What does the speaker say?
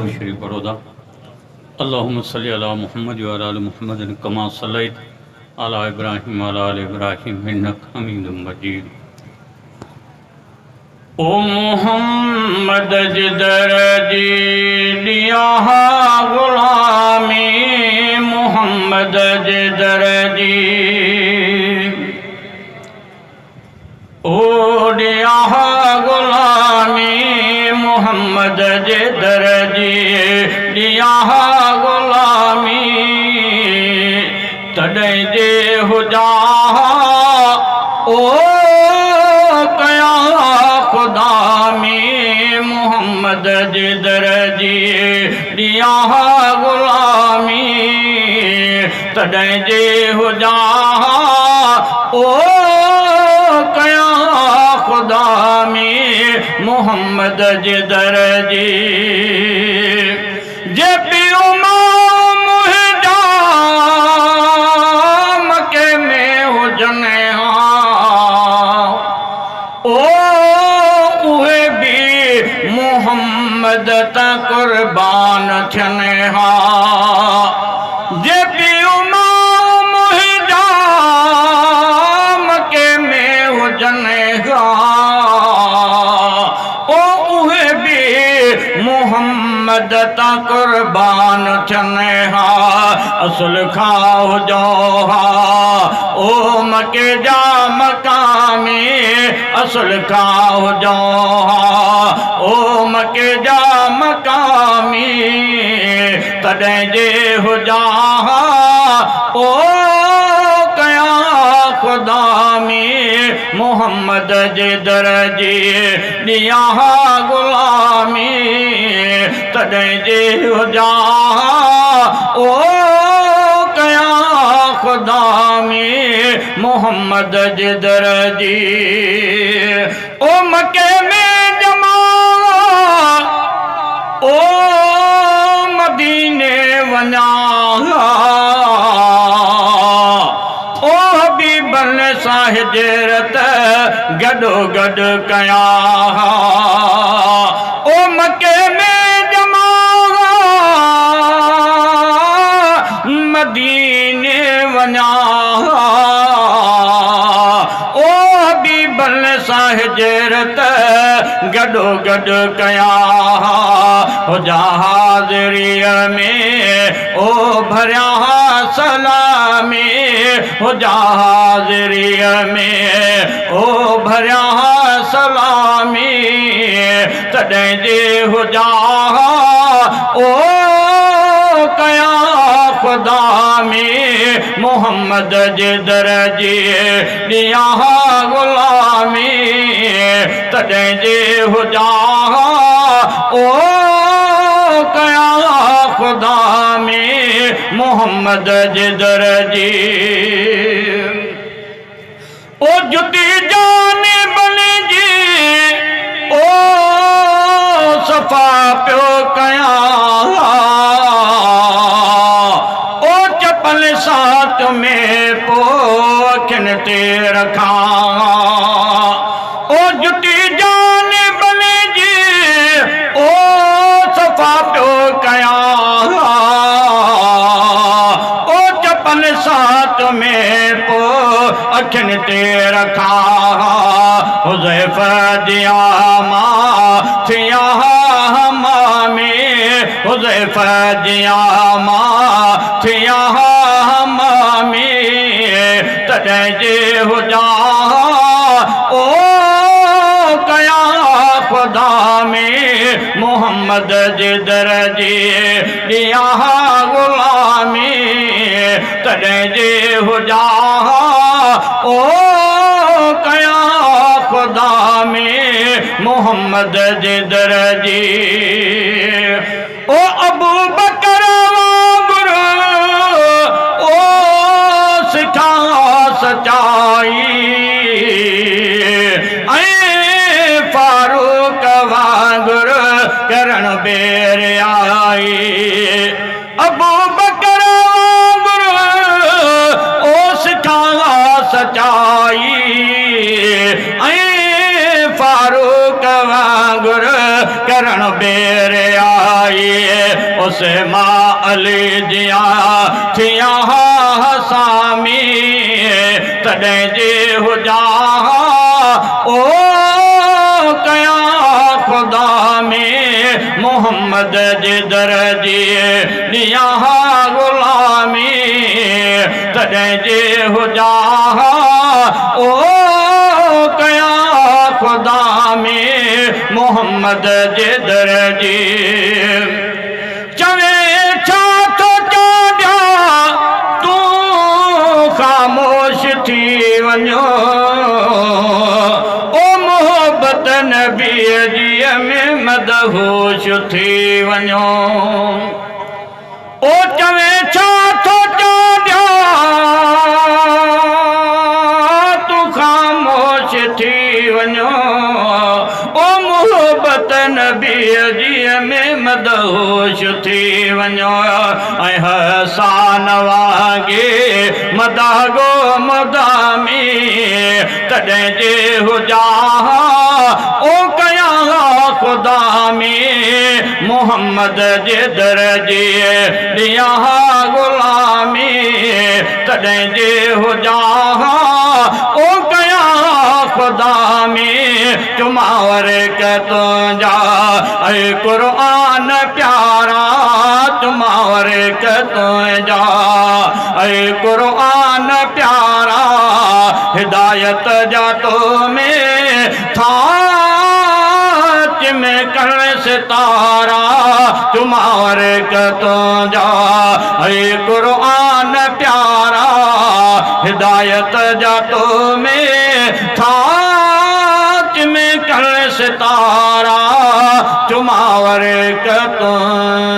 درود شريف پڙهو ٿا. اللهم صل علي محمد وعلي آل محمد ڪما صليت علي ابراهيم وعلي آل ابراهيم انڪ حميد مجيد. او محمد جي در جي ڏيان ها غلامي محمد جي در جي او ڏيان ها غلامي محمد جي در جي ڏيان ها غلامي تڏهن جي هجان ها او ڪيان ها خدامي محمد جي در جي ڏيان ها غلامي تڏهن جي هجان ها او ڪيان ها خدامي محمد جي در جي. جي پيء ماء منهنجا مڪي ۾ هجن ها او اهي به محمد تان قربان ٿين ها. جي پيء ماء منهنجا مڪي ۾ هجن ها او اهي به محمد تان قربان ٿين ها اصل کان هجو ها او مڪي جا مقامي اصل کان هجو ها او مڪي جا مقامي تڏهن جي هجان ها او ڪيان خدامي محمد جي در جي ڏيان ها غلامي تڏهن جي هجان ها او ڪيان خدامي محمد جي در جي او مڪي ۾ ڄمان او مديني وڃان ها او حبيبن سان هجرت گڏو گڏ ڪيان ها او مڪي ۾ ڄمان ها مديني وڃان ها او حبيبن سان هجرت گڏو گڏ ڪيان ها هجان حاضريء ۾ او ڀريان ها سلامي هجان حاضريء ۾ او ڀريان ها سلامي تڏهن جي هجان ها او ڪيان خدامي محمد جي در جي ڏيان ها غلامي تڏهن جي هجان ها او ڪيان خدامي محمد جي در جي او جتي جان بڻجي او صفا پيو ڪيان او چپل سان چمي پو اکين تي رکان او جتي جان بڻجي او صفا پيو ڪيان او چپل سان چمي پو اکين تي رکان حذيفه جيان مان ٿيان حمامي حذيفه جيان مان ٿيان حمامي تڏهن جي هجان او ڪيان خدامي محمد جي در جي ڏيان غلامي تڏهن جي هجان او ڪيان خدامي محمد جي در جي او ابوبڪر وانگر او سکان سچائي ۽ فاروق وانگر ڪرڻ بي ريائي ابوبڪر وانگر او سکان سچائي ۽ فاروق وانگر ڪرڻ بي ريائي. غوث مان علي جيان ٿيان ها حسامي، تڏهن جي هجان ها او ڪيان خدا ۾، محمد جي در جي ڏيان ها غلامي، تڏهن جي هجان ها او ڪيان خدا ۾، محمد جي در جي. چوي ڇا ٿو چاهيان تون خاموش ٿي وڃو او محبت نبيء جي ۾ مدهوش ٿي وڃو او چوي ڇا ٿو چاهيان تون خاموش ٿي وڃو او محبت نبيء جي ۾ مدهوش ٿي وڃو ۽ حسان وانگي مدح گو مدامي تڏهن جي هجان ها او ڪيان ها خدامي محمد جي در جي ڏيان ها غلامي تڏهن جي هجان ها او ڪيان ها خدامي چماور ڪه تنهنجا اي قرآن پيارا چماور ڪه تنهنجا اي قرآن پيارا هدايت جا تو ۾ ٿا چمڪن ستارا چماور ڪه تنهنجا اي قرآن پيارا هدايت جا تو ۾ ٿا چمڪن ستارا چماور ڪه تنهنجا.